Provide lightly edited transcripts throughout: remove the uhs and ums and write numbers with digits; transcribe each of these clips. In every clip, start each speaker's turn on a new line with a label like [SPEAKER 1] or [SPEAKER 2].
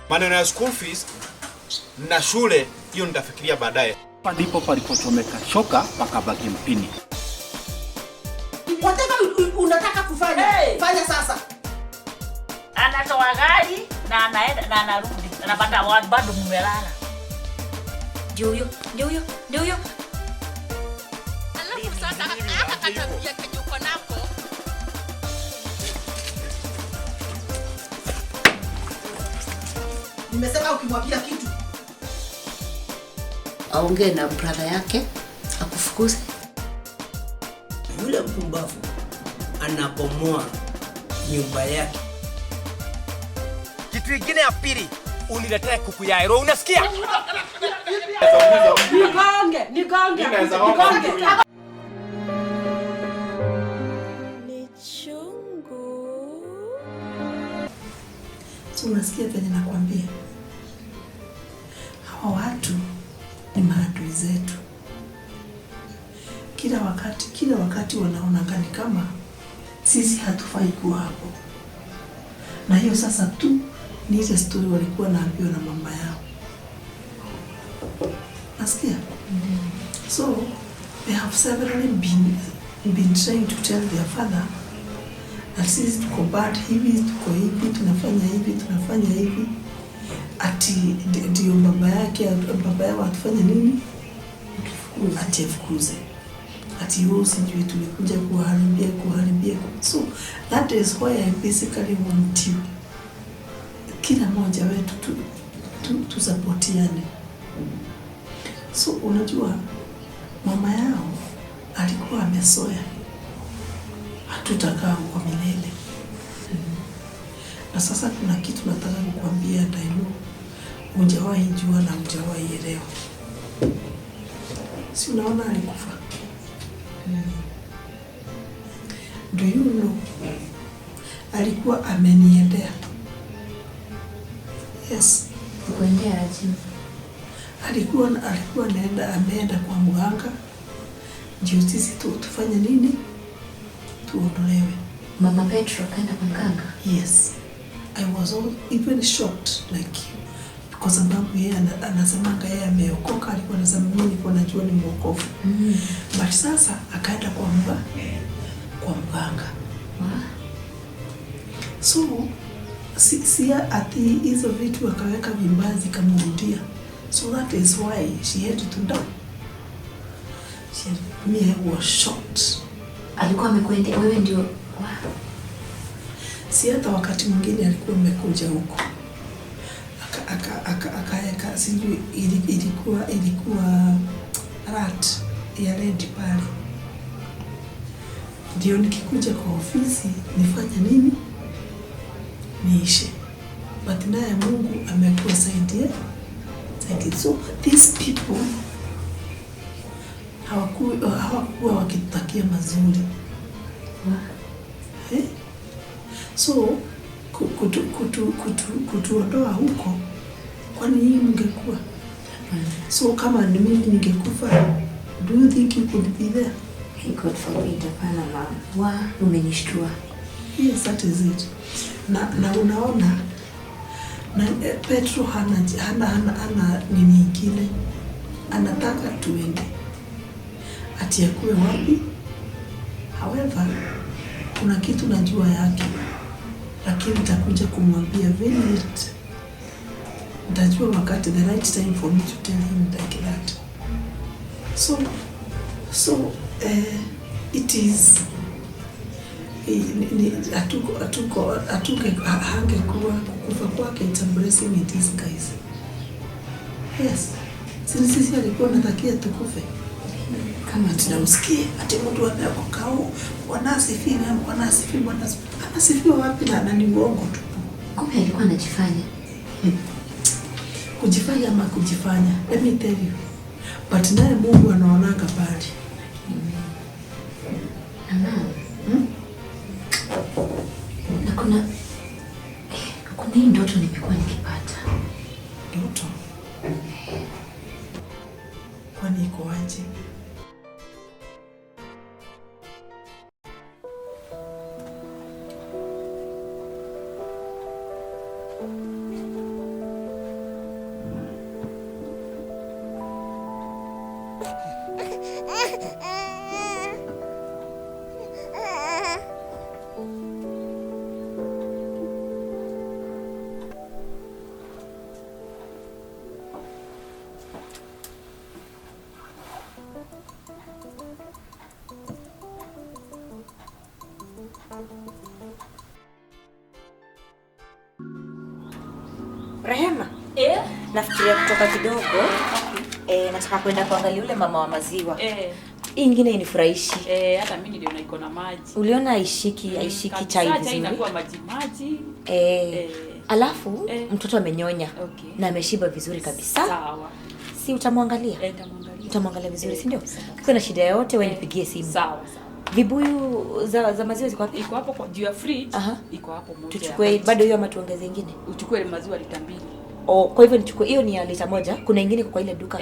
[SPEAKER 1] Maneno ya school fees na shule hiyo nitafikiria baadaye.
[SPEAKER 2] Hapa ndipo palipochomeka shoka pakabaki mpini.
[SPEAKER 3] Whatever unataka kufanya,
[SPEAKER 4] Hey!
[SPEAKER 3] fanya sasa.
[SPEAKER 4] Anatoa gari na anaenda na anarudi, anapata bado mmelala.
[SPEAKER 5] Ndio huyo, ndio huyo, ndio huyo.
[SPEAKER 6] Alafu sasa haka katabia kenye uko nako.
[SPEAKER 3] Nimesema ukimwambia kitu
[SPEAKER 7] Aongee na brother yake akufukuze.
[SPEAKER 8] Yule mpumbavu anabomoa nyumba yake.
[SPEAKER 9] Kitu ingine ya pili, uniletee kuku ya ero, unasikia?
[SPEAKER 10] Nigonge, nigonge,
[SPEAKER 1] Mimi naweza omba
[SPEAKER 10] nigonge.
[SPEAKER 1] mtu.
[SPEAKER 5] Ni chungu.
[SPEAKER 3] So unasikia venye nakwambia, hawa watu ni maadui zetu. Kila wakati, kila wakati wanaona ni kama sisi hatufai kuwa hapo, na hiyo sasa tu ni ile story walikuwa naambiwa na mama yao. Nasikia? So they have severally been trying to tell their father that sisi tuko bad hivi, tuko hivi, tunafanya hivi, tunafanya hivi, ati ndio baba yake, baba yao atufanye nini? Ati afukuze, ati wewe sijui tumekuja kuharibia kuharibia. So that is why I basically want you, kila mmoja wetu tusapotiane. So unajua mama yao alikuwa amezoea hatutakaa huko milele. Na sasa kuna kitu nataka kukuambia Dailu, hujawahi jua na hujawahi elewa. Si unaona alikufa? Do you know alikuwa ameniendea? Yes.
[SPEAKER 5] Kuendea aje?
[SPEAKER 3] Alikuwa naenda ameenda kwa mganga ndio sisi tufanye nini, tuondolewe.
[SPEAKER 5] Mama Petro akaenda kwa mganga.
[SPEAKER 3] Yes, I was all even shocked like you, kwa sababu yeye anasemanga yeye ameokoka. Alikuwa anasema mimi nilikuwa najua ni mwokovu, but sasa akaenda kwa mganga. So si ati hizo vitu akaweka vibaya zikamrudia. So that is why she had to die. Me, I was shocked.
[SPEAKER 5] Alikuwa amekuendea wewe ndio wa.
[SPEAKER 3] Si hata wakati mwingine alikuwa amekuja huko akaeka sijui ilikuwa rat ya red pale, ndio nikikuja kwa ofisi nifanye nini, niishe. But naye Mungu amekuwa saidia saidia. So these people hawakuwa wakitutakia mazuri, eh? So kutuondoa huko, kwani hii mngekuwa? So kama ni mimi ningekufa, do you think you could be there?
[SPEAKER 5] Hey, God forbid, hapana mama. Wa, umenishtua.
[SPEAKER 3] Yes, that is it. Na unaona na Petro hana nini ingine, anataka tuende ati akuwe wapi. However, kuna kitu najua yake, lakini nitakuja kumwambia very late. Nitajua wakati, the right time for me to tell him like that. So it is ni hatuko hatuke hangekuwa kukufa kwake, it's a blessing in disguise. Yes. Sisi alikuwa anatakia tukufe.
[SPEAKER 5] Kama
[SPEAKER 3] Ati nausikie ati mtu ameokoka, au Bwana asifiwe, Bwana asifiwe, Bwana asifiwe. Anasifiwa wapi na ni uongo tu.
[SPEAKER 5] Kumbe alikuwa anajifanya.
[SPEAKER 3] Kujifanya ama kujifanya, let me tell you. But naye Mungu anaonanga mbali.
[SPEAKER 5] Na mama. Na kuna hii ndoto nimekuwa nikipata.
[SPEAKER 3] Ndoto? Kwani iko aje?
[SPEAKER 5] Rehema. Nafikiria kutoka kidogo. Okay. Nataka kwenda kuangalia yule mama wa maziwa. Hii ingine inifurahishi.
[SPEAKER 4] Hata mimi niliona iko na maji.
[SPEAKER 5] Uliona haishiki, haishiki chai vizuri.
[SPEAKER 4] Inakuwa maji maji.
[SPEAKER 5] Alafu mtoto amenyonya.
[SPEAKER 4] Okay.
[SPEAKER 5] Na ameshiba vizuri kabisa.
[SPEAKER 4] Sawa.
[SPEAKER 5] Si utamwangalia?
[SPEAKER 4] Nitamwangalia.
[SPEAKER 5] Utamwangalia vizuri, si ndio? Ukiwa na shida yoyote wewe nipigie simu.
[SPEAKER 4] Sawa, sawa.
[SPEAKER 5] Vibuyu za maziwa ziko wapi?
[SPEAKER 4] Iko hapo kwa juu ya fridge. Iko hapo moja.
[SPEAKER 5] Tuchukue bado hiyo ama tuongeze nyingine?
[SPEAKER 4] Uchukue maziwa lita 2.
[SPEAKER 5] Oh, kwa hivyo nichukue hiyo ni ya lita 1, kuna nyingine kwa ile duka.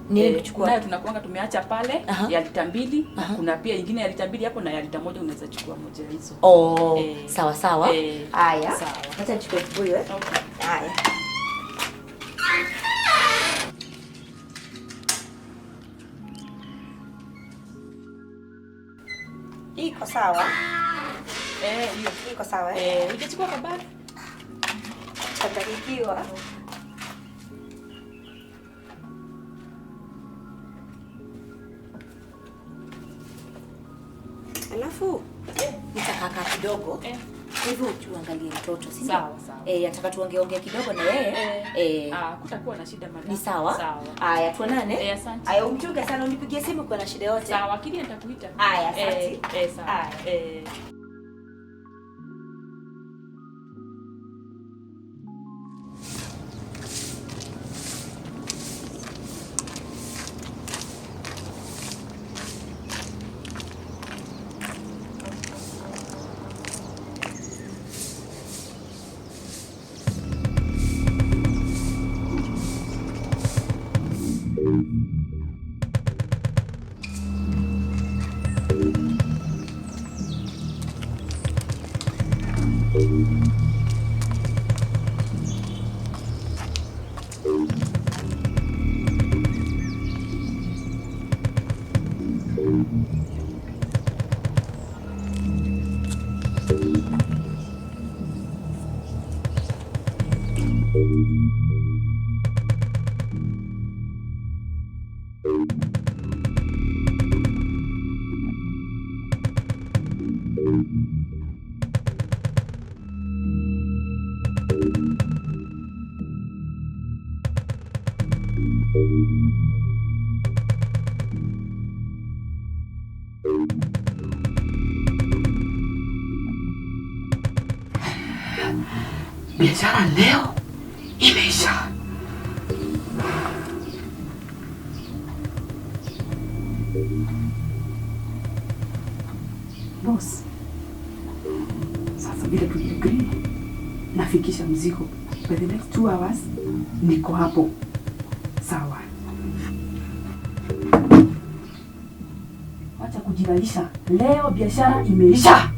[SPEAKER 5] Ni nichukue.
[SPEAKER 4] Nayo tunakuanga tumeacha pale ya lita 2 na kuna pia nyingine ya lita 2 hapo na ya lita 1, unaweza chukua moja hizo.
[SPEAKER 5] Oh, sawa sawa. Haya.
[SPEAKER 4] Sawa.
[SPEAKER 5] Acha nichukue kibuyu
[SPEAKER 4] Okay.
[SPEAKER 5] Haya. Iko sawa?
[SPEAKER 4] Hiyo.
[SPEAKER 5] Iko sawa
[SPEAKER 4] Hujachukua kabari?
[SPEAKER 5] Changanyikiwa. Alafu nitakaa kidogo. Kwa hivyo tuangalie mtoto, si ndio?
[SPEAKER 4] Sawa, sawa.
[SPEAKER 5] Nataka tuongeongee kidogo na yeye.
[SPEAKER 4] Kutakuwa na shida madam.
[SPEAKER 5] Ni sawa?
[SPEAKER 4] Sawa.
[SPEAKER 5] Haya, tuonane.
[SPEAKER 4] Asante.
[SPEAKER 5] Haya, umchunge sana, unipigie simu kwa na shida yote.
[SPEAKER 4] Sawa, akili nitakuita.
[SPEAKER 5] Haya, asante.
[SPEAKER 4] Sawa.
[SPEAKER 3] Biashara leo imeisha.
[SPEAKER 10] Boss, sasa vile tuliagree, nafikisha mzigo by the next 2 hours, niko hapo. Sawa, wacha kujilalisha, leo biashara imeisha.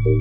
[SPEAKER 5] Habari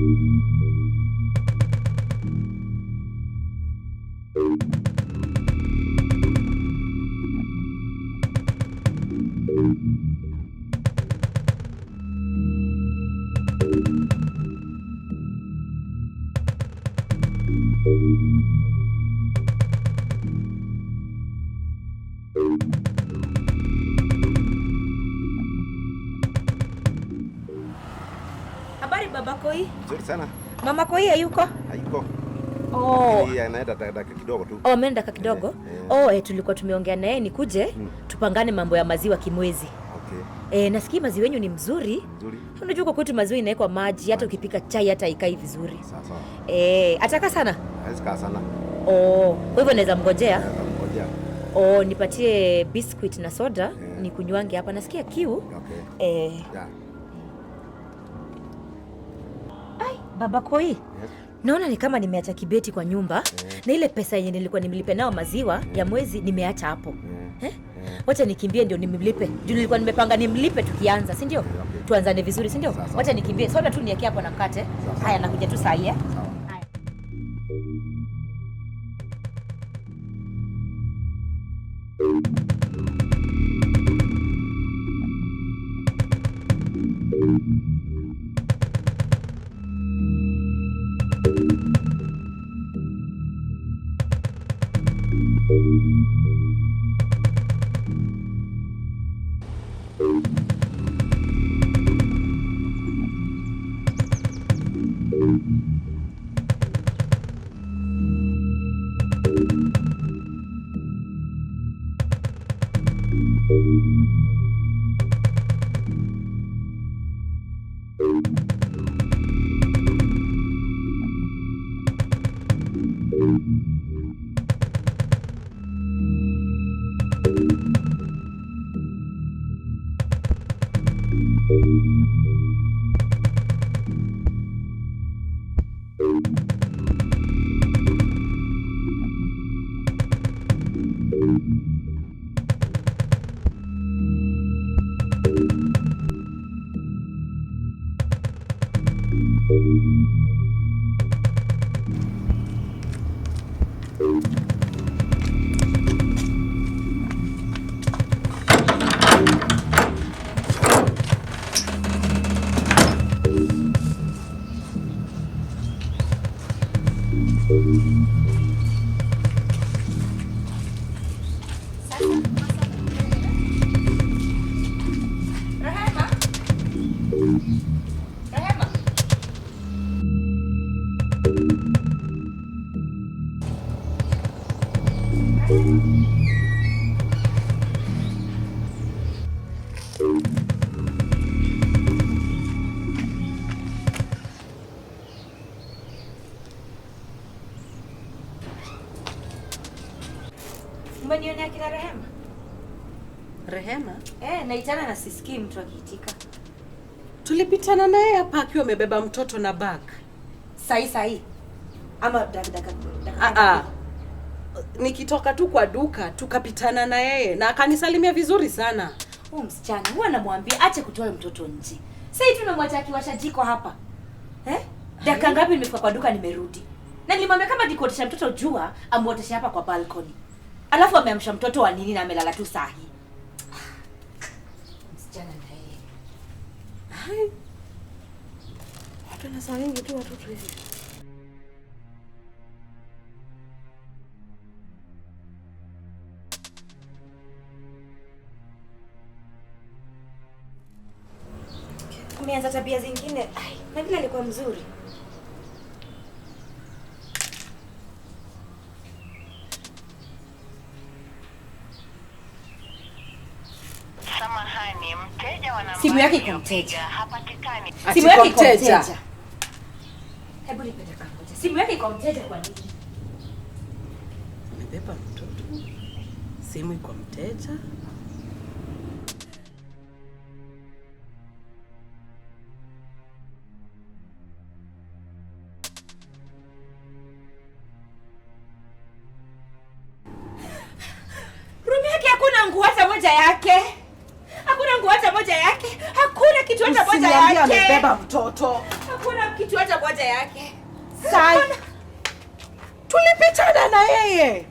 [SPEAKER 5] baba Koi.
[SPEAKER 11] Nzuri sana.
[SPEAKER 5] Mama Koi hayuko?
[SPEAKER 11] Hayuko.
[SPEAKER 5] Oh.
[SPEAKER 11] Yeye anaenda dakika kidogo tu.
[SPEAKER 5] Oh, ameenda dakika kidogo. Oh, tulikuwa tumeongea naye nikuje tupangane mambo ya maziwa kimwezi.
[SPEAKER 11] Okay.
[SPEAKER 5] Nasikia maziwa yenu ni mzuri.
[SPEAKER 11] Mzuri.
[SPEAKER 5] Unajua kwa kwetu maziwa inawekwa maji, hata ukipika chai hata ikai vizuri.
[SPEAKER 11] Sawa sawa.
[SPEAKER 5] Ataka sana?
[SPEAKER 11] Hawezi kaa sana.
[SPEAKER 5] Oh, kwa hivyo naweza mngojea?
[SPEAKER 11] Naweza mngojea.
[SPEAKER 5] Oh, nipatie biscuit na soda nikunywange hapa, nasikia kiu.
[SPEAKER 11] Okay. Yeah.
[SPEAKER 5] Ai, baba Koi.
[SPEAKER 11] Yes.
[SPEAKER 5] Naona ni kama nimeacha kibeti kwa nyumba na ile pesa yenye nilikuwa nimlipe nao maziwa ya mwezi nimeacha hapo. Wacha nikimbie ndio nimlipe. Juu nilikuwa nimepanga nimlipe tukianza, si ndio?
[SPEAKER 11] Okay.
[SPEAKER 5] Tuanzane vizuri, si ndio? Wacha nikimbie. Soda tu niweke hapo na mkate. Haya, nakuja tu saa hii. Rehema. Rehema. Umenionea kina Rehema?
[SPEAKER 10] Rehema?
[SPEAKER 5] Naitana na sisikii mtu akiitika.
[SPEAKER 10] Tulipitana naye hapa akiwa amebeba mtoto na bag.
[SPEAKER 5] Sahi sahi. Ama dakika.
[SPEAKER 10] Nikitoka tu kwa duka tukapitana na yeye na akanisalimia vizuri sana.
[SPEAKER 5] Huyu msichana huwa anamwambia ache kutoa mtoto nje. Sasa hivi tumemwacha akiwasha jiko hapa. Dakika ngapi nimefika kwa duka nimerudi. Na nilimwambia kama nikuotesha mtoto jua, amuoteshe hapa kwa balcony. Alafu ameamsha mtoto wa nini na amelala tu sahi. Msichana na yeye.
[SPEAKER 10] Hai. Watu wanasawingi tu watoto hivi.
[SPEAKER 5] Ameanza tabia zingine. Ai, na vile alikuwa mzuri.
[SPEAKER 6] Samahani, mteja wa nambari
[SPEAKER 5] Simu yake iko mteja.
[SPEAKER 6] Hapatikani.
[SPEAKER 5] Simu yake iko mteja. Hebu nipe dakika moja. Simu yake iko mteja kwa nini?
[SPEAKER 10] Amebeba mtoto. Simu iko mteja.
[SPEAKER 5] Room yake hakuna nguo hata moja yake. Hakuna nguo hata moja yake. Hakuna kitu hata moja yake.
[SPEAKER 10] Usiniambie amebeba mtoto.
[SPEAKER 5] Hakuna kitu hata moja yake.
[SPEAKER 10] Sai. Tulipitana na yeye.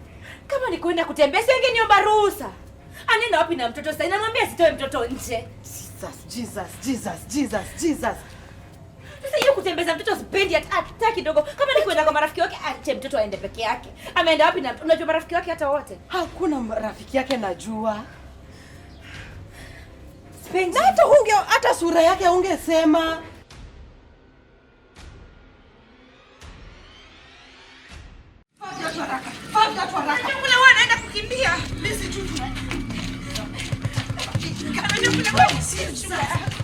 [SPEAKER 5] Kama ni kwenda kutembea, singeniomba ruhusa. Anaenda wapi na mtoto sasa? Namwambia sitoe mtoto nje.
[SPEAKER 10] Jesus, Jesus, Jesus, Jesus, Jesus.
[SPEAKER 5] Sasa hiyo kutembeza mtoto sipendi hata kidogo. Kama ni kwenda kwa marafiki wake, ache mtoto aende peke yake. Ameenda wapi na unajua marafiki wake hata wote?
[SPEAKER 10] Hakuna rafiki yake najua.
[SPEAKER 5] Sipendi.
[SPEAKER 10] Na hata hata sura yake ungesema.
[SPEAKER 5] Kule wewe anaenda kukimbia.
[SPEAKER 10] Mimi sijui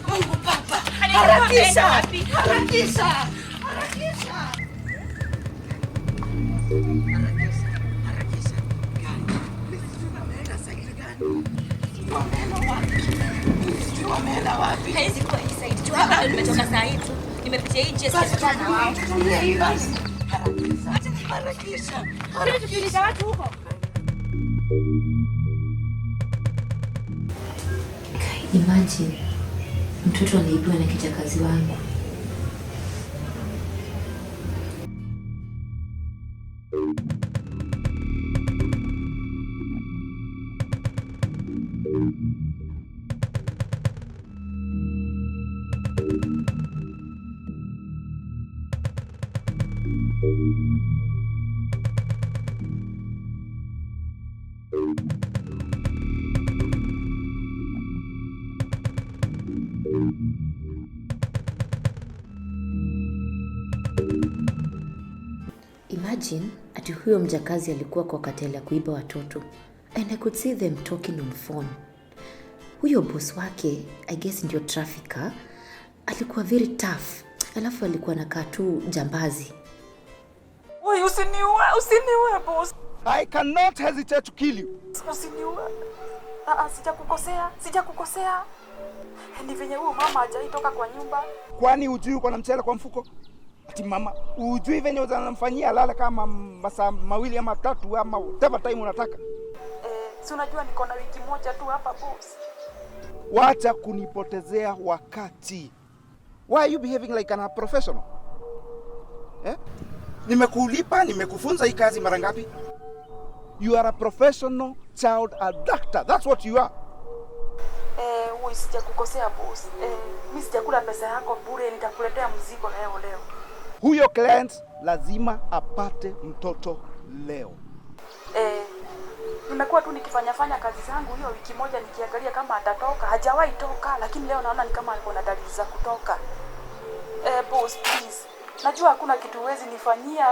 [SPEAKER 10] Mungu Baba. Harakisha. Harakisha. Harakisha. Harakisha. Wameenda wapi?
[SPEAKER 5] Haizi kuwa hii side. Tu hapa nimetoka saa hii tu. Nimepitia hii njia sasa na wao.
[SPEAKER 10] Harakisha.
[SPEAKER 5] Harakisha. Tukiuliza watu huko.
[SPEAKER 7] Imagine mtoto anaibiwa na kijakazi wangu. Imagine ati huyo mjakazi alikuwa kwa katela ya kuiba watoto and I could see them talking on phone. Huyo boss wake, I guess ndio trafficker, alikuwa very tough. Alafu alikuwa anakaa tu jambazi.
[SPEAKER 10] Oi, usiniue, usiniue boss.
[SPEAKER 9] I cannot hesitate to kill you.
[SPEAKER 10] Usiniue. Sijakukosea, sijakukosea. Ni venye huyu mama hajaitoka kwa nyumba.
[SPEAKER 9] Kwani hujui uko na mchele kwa mfuko? Ati mama, hujui venye unamfanyia lala kama masaa mawili ama tatu ama whatever time unataka.
[SPEAKER 10] Si unajua niko na wiki moja tu hapa boss.
[SPEAKER 9] Wacha kunipotezea wakati. Why are you behaving like an professional? Eh? Nimekulipa, nimekufunza hii kazi mara ngapi? You are a professional child abductor. That's what you are.
[SPEAKER 10] Wewe sijakukosea boss. Mimi sijakula pesa yako bure, nitakuletea mzigo leo leo.
[SPEAKER 9] Huyo client lazima apate mtoto leo.
[SPEAKER 10] Nimekuwa tu nikifanya kazi zangu hiyo wiki moja nikiangalia kama atatoka. Hajawahi toka, lakini leo naona ni kama alikuwa na dalili za kutoka. Boss please. Najua hakuna kitu huwezi nifanyia.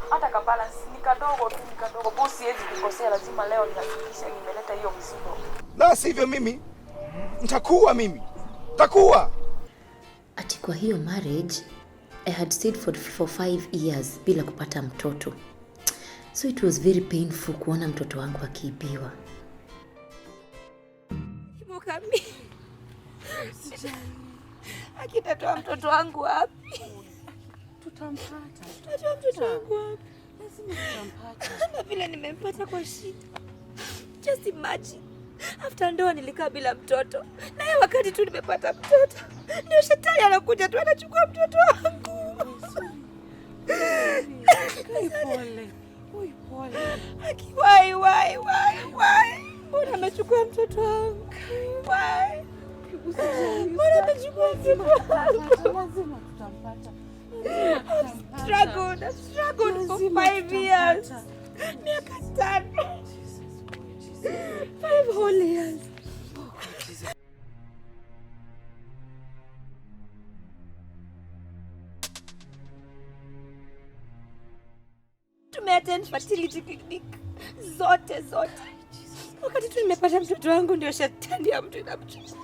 [SPEAKER 10] Hata ka balance ni kadogo tu, ni kadogo. Boss siwezi kukosea, lazima leo nihakikishe nimeleta hiyo mzigo.
[SPEAKER 9] La sivyo mimi nitakuwa mimi. Nitakuwa.
[SPEAKER 7] Ati kwa hiyo marriage I had stayed for 5 years bila kupata mtoto. So it was very painful kuona mtoto wangu akiibiwa.
[SPEAKER 5] Mukami. Akitatoa mtoto wangu wapi?
[SPEAKER 10] Tutampata.
[SPEAKER 5] Tutatoa mtoto wangu wapi?
[SPEAKER 10] Lazima tutampata.
[SPEAKER 5] Kama vile nimempata kwa shida. Just imagine. After ndoa nilikaa bila mtoto. Na yeye wakati tu nimepata mtoto, ndio shetani anakuja tu anachukua mtoto wangu.
[SPEAKER 10] Pole. Oi, pole.
[SPEAKER 5] Aki, why? Mbona amechukua mtoto wangu? Why? Mbona amechukua mtoto wangu?
[SPEAKER 10] Lazima tutampata.
[SPEAKER 5] I've struggled for 5 years. Miaka 5. 5 whole years. Tumeattend fertility clinic zote. Wakati tu nimepata mtoto wangu ndio shetani ya mtu inamchukua.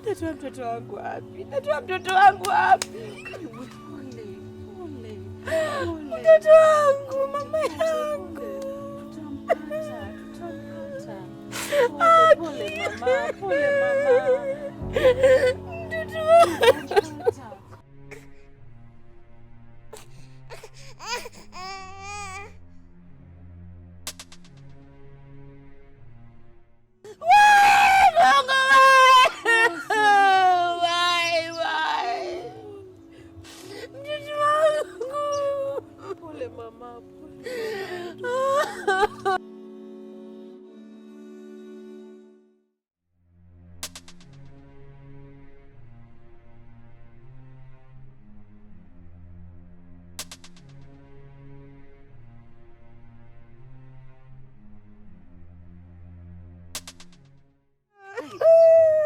[SPEAKER 5] Natoa mtoto wangu wapi? Natoa mtoto wangu wapi? Mtoto wangu, mama yangu.
[SPEAKER 10] Tutampata. Pole mama, pole mama.
[SPEAKER 5] Mtoto wangu. Why? Mungu, why? Why?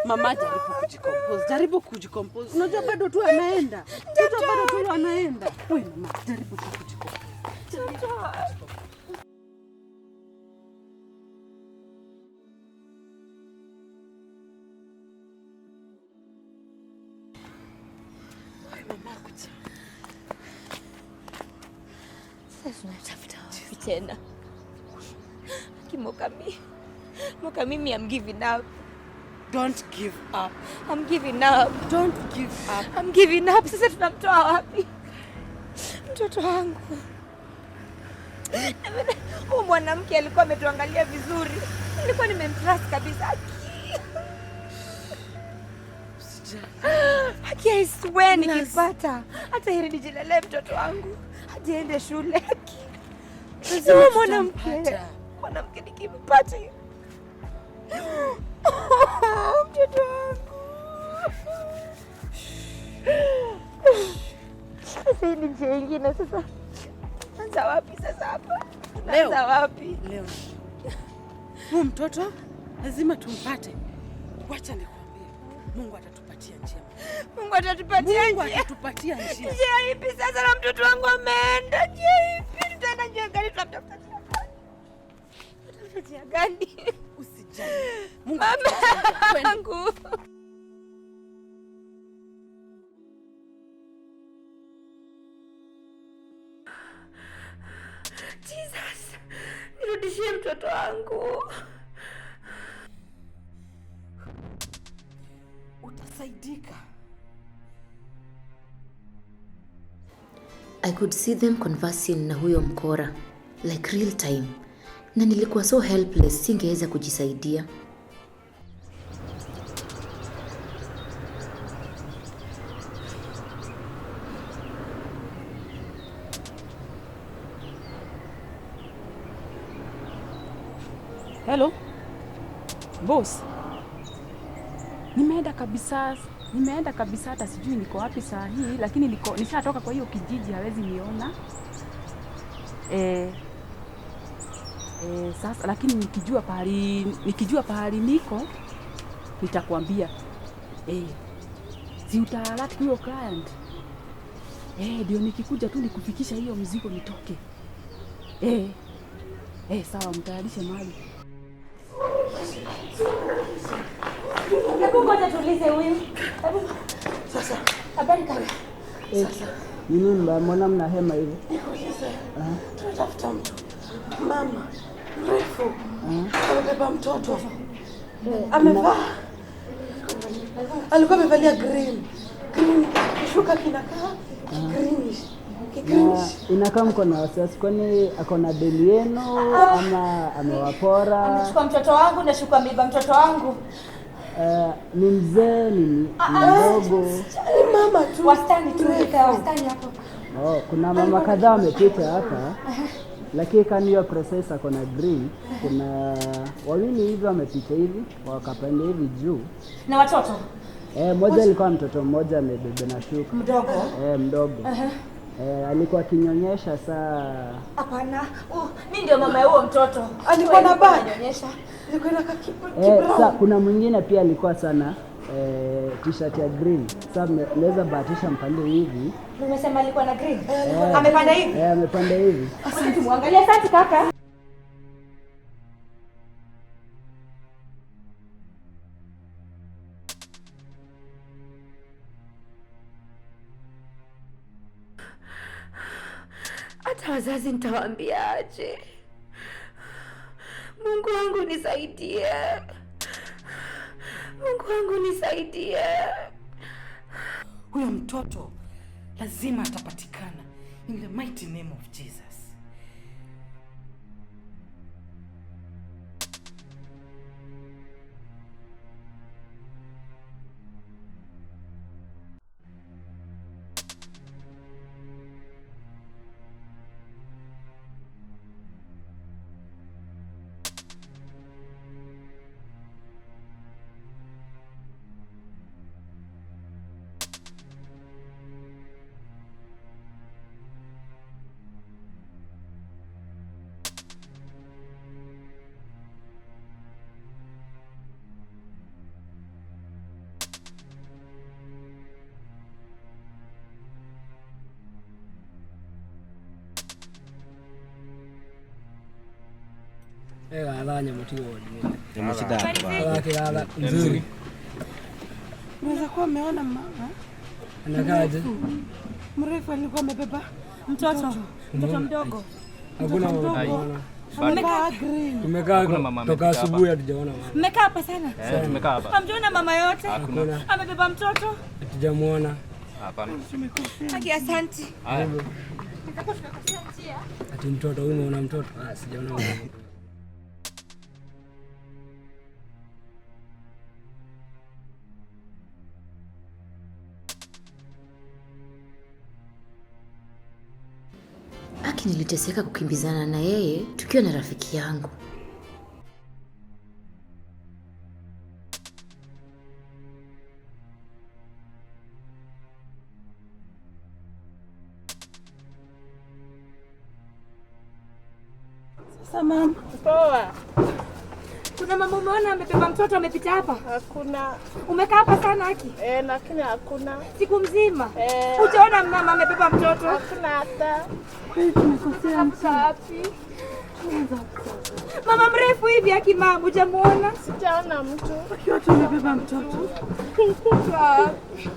[SPEAKER 10] Mama, jaribu kujicompose. Jaribu kujicompose. Unajua bado tu anaenda. Mtoto bado tu anaenda. Wewe mama, jaribu kujicompose. Jaribu kujicompose. Mama, kuja.
[SPEAKER 5] Sasa tunatafuta wapi tena? Kimokami. Moka mimi, I'm giving up.
[SPEAKER 10] Don't give up.
[SPEAKER 5] I'm giving up.
[SPEAKER 10] Don't give up.
[SPEAKER 5] I'm giving up. Sasa tunamtoa wapi? Mtoto wangu. Huyu mwanamke alikuwa ametuangalia vizuri. Nilikuwa nimemtrust kabisa. Haki, I swear nikipata hata heri nijilelee mtoto wangu hadi aende shule. Haki.
[SPEAKER 10] Lazima
[SPEAKER 5] Huyu mwanamke.
[SPEAKER 10] tutampata.
[SPEAKER 5] Mwanamke nikimpata mtoto wangu. Sasa hii ni njia ingine sasa. Anza wapi sasa hapa?
[SPEAKER 10] Leo.
[SPEAKER 5] Anza wapi?
[SPEAKER 10] Leo. Huyu mtoto lazima tumpate. Wacha nikwambie. Mungu atatupatia njia.
[SPEAKER 5] Mungu atatupatia
[SPEAKER 10] Mungu
[SPEAKER 5] njia.
[SPEAKER 10] atatupatia njia.
[SPEAKER 5] Njia ipi sasa na mtoto wangu ameenda? Njia ipi? Tutaenda njia gani? Tunamtafuta njia gani? Tunamtafuta njia gani?
[SPEAKER 10] Usijali. Mungu
[SPEAKER 5] Mama
[SPEAKER 10] atatupatia njia.
[SPEAKER 5] yangu. Jesus, nirudishie mtoto wangu.
[SPEAKER 10] Utasaidika.
[SPEAKER 7] I could see them conversing na huyo mkora like real time, na nilikuwa so helpless, singeweza kujisaidia.
[SPEAKER 10] Hello. Boss. Nimeenda kabisa, nimeenda kabisa, hata sijui niko wapi saa hii, lakini niko nishatoka kwa hiyo kijiji, hawezi niona. Sasa lakini nikijua pahali niko nitakwambia. Si utaalert huyo client. Ndio nikikuja tu nikufikisha hiyo mzigo nitoke. Sawa, mtayarishe mali.
[SPEAKER 5] Hebu ngoja tuulize huyu. Hebu.
[SPEAKER 3] Sasa
[SPEAKER 5] Habari kaka.
[SPEAKER 3] sasa
[SPEAKER 8] Ni nini mbaya? Mbona mna hema hivi?
[SPEAKER 3] Nikuulize, tunatafuta mtu mama mrefu amebeba mtoto, amevaa, alikuwa amevalia green green, kishuka kinakaa greenish
[SPEAKER 8] Na
[SPEAKER 3] kigreenish.
[SPEAKER 8] inakaa mko na wasiwasi, kwani ako na deni yenu ama amewapora?
[SPEAKER 5] Amechukua mtoto wangu na shuka ameiba mtoto wangu.
[SPEAKER 8] Ni mzee, ni mdogo?
[SPEAKER 3] Ni mama tu.
[SPEAKER 5] Wastani tu, wastani hapo.
[SPEAKER 8] Oh, kuna mama kadhaa wamepita hapa, lakini kani hiyo precise ako na green. Kuna wawili hivi wamepita hivi wakapanda hivi juu.
[SPEAKER 5] Na watoto?
[SPEAKER 8] Mmoja alikuwa mtoto mmoja amebeba na shuka.
[SPEAKER 5] Mdogo?
[SPEAKER 8] Mdogo. Alikuwa akinyonyesha saa.
[SPEAKER 5] Hapana. Mi ndio mama ya huo mtoto.
[SPEAKER 3] Alikuwa na bag.
[SPEAKER 5] Ananyonyesha.
[SPEAKER 3] Ilikuwa inakaa
[SPEAKER 8] Sa, kuna mwingine pia alikuwa sana t-shirt ya green. Sa mnaweza bahatisha mpande hivi.
[SPEAKER 5] Umesema alikuwa na green?
[SPEAKER 8] Eh,
[SPEAKER 5] Amepanda hivi?
[SPEAKER 8] Amepanda hivi.
[SPEAKER 5] Asante, tumwangalie. Asante kaka. Hata wazazi nitawaambiaje? Mungu wangu nisaidie. Mungu wangu nisaidie.
[SPEAKER 12] Huyo mtoto lazima atapatikana in the mighty name of Jesus.
[SPEAKER 8] Nzuri.
[SPEAKER 3] Unaweza kuwa umeona mama.
[SPEAKER 8] Anakaaje?
[SPEAKER 3] Mrefu alikuwa amebeba
[SPEAKER 5] mtoto. Mtoto mdogo.
[SPEAKER 8] Hakuna mama.
[SPEAKER 3] Amevaa green.
[SPEAKER 8] Tumekaa toka asubuhi hatujaona mama.
[SPEAKER 5] Mmekaa hapa sana?
[SPEAKER 8] Tumekaa hapa.
[SPEAKER 5] Hamjaona mama yote?
[SPEAKER 8] Hakuna.
[SPEAKER 5] Amebeba mtoto?
[SPEAKER 8] Hatujamuona.
[SPEAKER 1] Hapana.
[SPEAKER 5] Haki, asante.
[SPEAKER 8] Ati mtoto huyu, umeona mtoto? Ah, sijaona mama.
[SPEAKER 7] Aki niliteseka kukimbizana na yeye tukiwa na rafiki yangu.
[SPEAKER 3] Sasa mama.
[SPEAKER 5] Poa. Kuna mama umeona amebeba mtoto amepita hapa?
[SPEAKER 13] Hakuna.
[SPEAKER 5] Umekaa hapa sana Aki?
[SPEAKER 13] Lakini hakuna.
[SPEAKER 5] Siku mzima? Hujaona mama amebeba mtoto?
[SPEAKER 13] Hakuna hata.
[SPEAKER 3] Kweli tumekosea mtu.
[SPEAKER 5] Wapi? Mama mrefu hivi Aki mama, hujamuona?
[SPEAKER 13] Sijaona mtu.
[SPEAKER 3] Akiwa tu amebeba mtoto.
[SPEAKER 5] Wapi?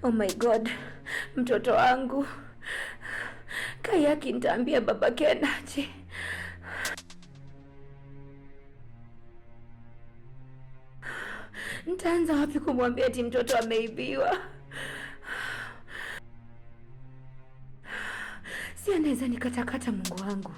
[SPEAKER 5] Oh my God, mtoto wangu. Kayaki nitaambia baba Ken aje. Nitaanza wapi kumwambia ati mtoto ameibiwa? Si anaweza nikatakata, Mungu wangu.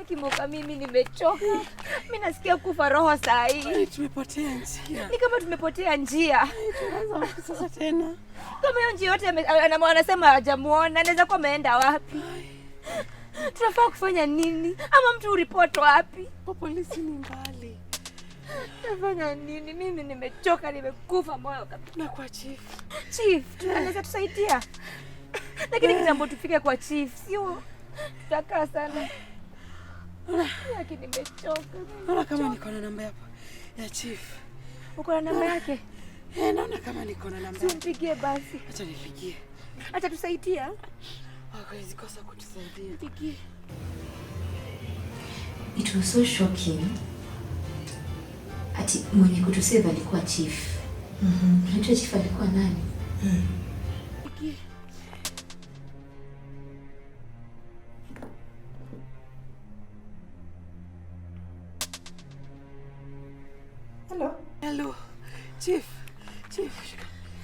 [SPEAKER 5] Kimoka, mimi nimechoka. Mimi nasikia kufa roho saa hii.
[SPEAKER 3] Tumepotea njia.
[SPEAKER 5] Ni kama tumepotea njia.
[SPEAKER 3] Tunaanza wapi sasa tena?
[SPEAKER 5] Kama hiyo njia yote anasema hajamuona, anaweza kuwa ameenda wapi? Tunafaa kufanya nini? Ama mtu uripoti wapi?
[SPEAKER 3] Kwa polisi ni mbali.
[SPEAKER 5] Tunafanya nini? Mimi nimechoka, nimekufa moyo kabisa.
[SPEAKER 3] Na kwa chief.
[SPEAKER 5] Chief, anaweza tusaidia. Lakini kitambo tufike kwa chief, sio tutakaa sana. Lakini nimechoka.
[SPEAKER 3] Naona kama niko na namba ya chief.
[SPEAKER 5] Uko na namba yake?
[SPEAKER 3] Naona kama niko na namba.
[SPEAKER 5] Simpigie basi.
[SPEAKER 3] Acha nipigie.
[SPEAKER 5] Acha tusaidia.
[SPEAKER 3] Hawezi kosa kutusaidia.
[SPEAKER 5] Pigie.
[SPEAKER 7] It was so shocking. Ati mwenye kutusave alikuwa chief. Unajua chief alikuwa nani?
[SPEAKER 3] Pigie.
[SPEAKER 13] Hello.
[SPEAKER 3] Hello. Chief. Chief,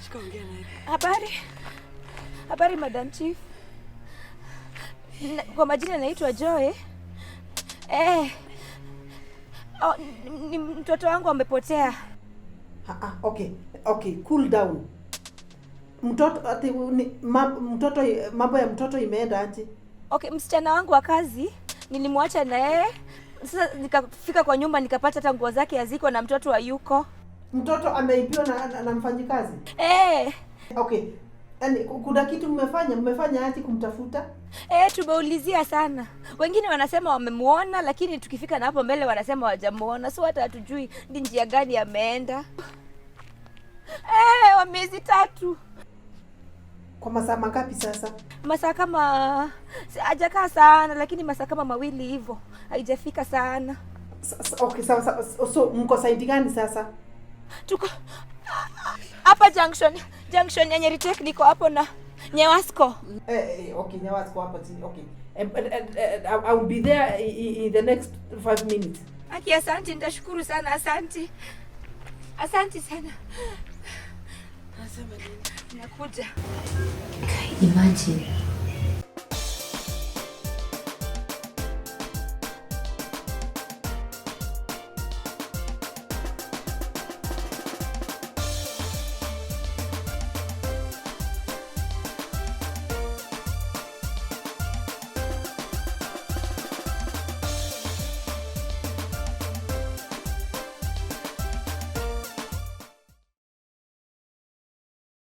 [SPEAKER 3] shika ongea naye.
[SPEAKER 5] Habari. Habari Madam Chief. Kwa majina naitwa Joy. Ni mtoto wangu amepotea.
[SPEAKER 13] Okay. Okay, cool down. Mtoto ati mtoto, mambo ya mtoto imeenda aje?
[SPEAKER 5] Okay, msichana wangu wa kazi nilimwacha na yeye. Sasa nikafika kwa nyumba nikapata hata nguo zake haziko na mtoto hayuko.
[SPEAKER 13] Mtoto ameibiwa na mfanyikazi? Okay. Yaani kuna kitu mmefanya aje kumtafuta?
[SPEAKER 5] Tumeulizia sana. Wengine wanasema wamemuona, lakini tukifika na hapo mbele wanasema hawajamuona. So hata hatujui ni njia gani ameenda. Wa miezi 3.
[SPEAKER 13] Kwa masaa mangapi sasa?
[SPEAKER 5] Masaa kama hajakaa sana, lakini masaa kama 2 hivyo. Haijafika sana.
[SPEAKER 13] Okay, sawa. So mko side gani sasa?
[SPEAKER 5] Tuko hapa junction ya Nyeri Technical hapo na
[SPEAKER 14] Nyewasko.
[SPEAKER 13] Okay, Nyewasko hapa chini. Okay. I will be there in the next 5 minutes.
[SPEAKER 14] Aki, asante, nitashukuru sana, asante. Asante sana. Nasema nini? Nakuja.
[SPEAKER 7] Imagine